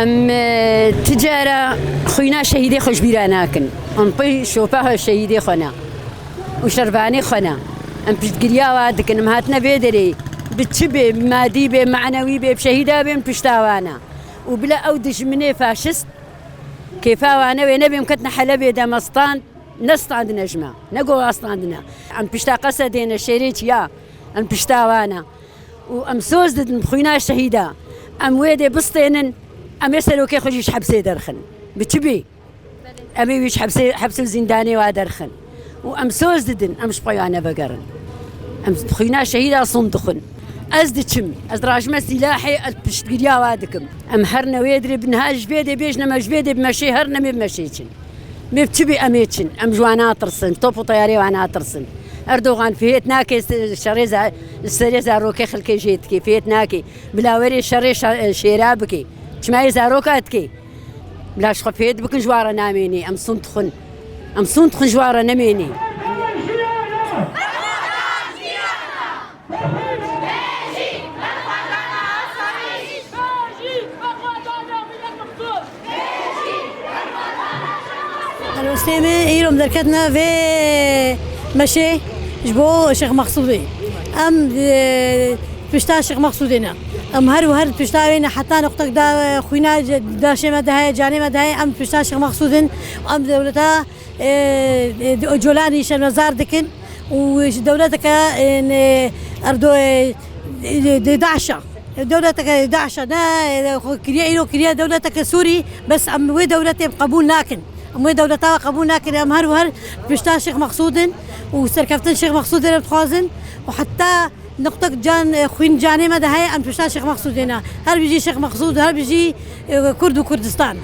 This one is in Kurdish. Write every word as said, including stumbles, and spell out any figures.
Em, e, ti cara xwîna şehîdê xwe ji bîra nakin. Em pey şopa şehîdê xwe ne û şervanê xwe ne. Em piştgiriya wa dikin. Em hatine vê derê, bi çi bê, bi madî bê, bi manewî bê, bi şehîda bê, em pişta wan e. Û bila ew dijminê faşist kêfa wane wê nebê, em ketine Helebê de me stand, nestandine ji me, ne go wa standine. Em pişta Qesedê ne, şêrê çiya, em pişta wan e. Û em soz didin bi xwîna şehîda. Em wê dê bistênin, em ê serokê xwe jî ji hepsê derxin. Bi çi bê? Em ê wî ji hepsê, heps û zîndanê wa derxin. Û em soz didin, em ji xwe ya nevegerin. Em bi xwîna şehîda sond dixwin. Ez diçim, ez dirajime sîlahê, ez piştgiriya wa dikim. Em herne wê dirê, bi niha ji vê dê bêjne me, ji vê dê bi meşê herne, em ê bi meşê çin. Em ê bi çi bê em ê çin? Em ji wan natirsin, top û teyarê wan natirsin. Erdogan fihêt nake se-, şerê za-, serê zarokê xelkê jê dike, fihêt nake. Bila werê şerê şa-, şêra bike. Çima yê zaroka dike? Bila ji xwe fihêt bikin, ji wan re namênê. Em sûn dixwin. Em sûn dixwin, ji wan re nemênê. Helwestê me îro em derketine vê meşê ji bo Şêx Mexsûdê. Em, e, pişta Şêx Mexsûdê ne. Em her û her pişta wê ne, heta noqtek da, e, xwîna ce-, daşê me de heye, canê me de heye, em pişta Şêx Mexsûd in. Em dewleta, e, e, Colanî şermezar dikin û ji dewleteke, e, ne, Erdo-, e, e, de DAIŞ a. Dewleteke DAIŞ a, ne, e, xwe kiriye, îro kiriye dewleteke Sûrî, bes em wê dewletê qebûl nakin. Em wê dewleta we qebûl nakin. Em her û her pişta Şêx Mexsûd in û serkeftin Şêx Mexsûdê re dixwazin û heta noqtek can, e, xwîn canê me de heye, em pişta Şêx Mexsûdê ne. Her bijî Şêx Mexsûd, her bijî, e, Kurd û Kurdistan.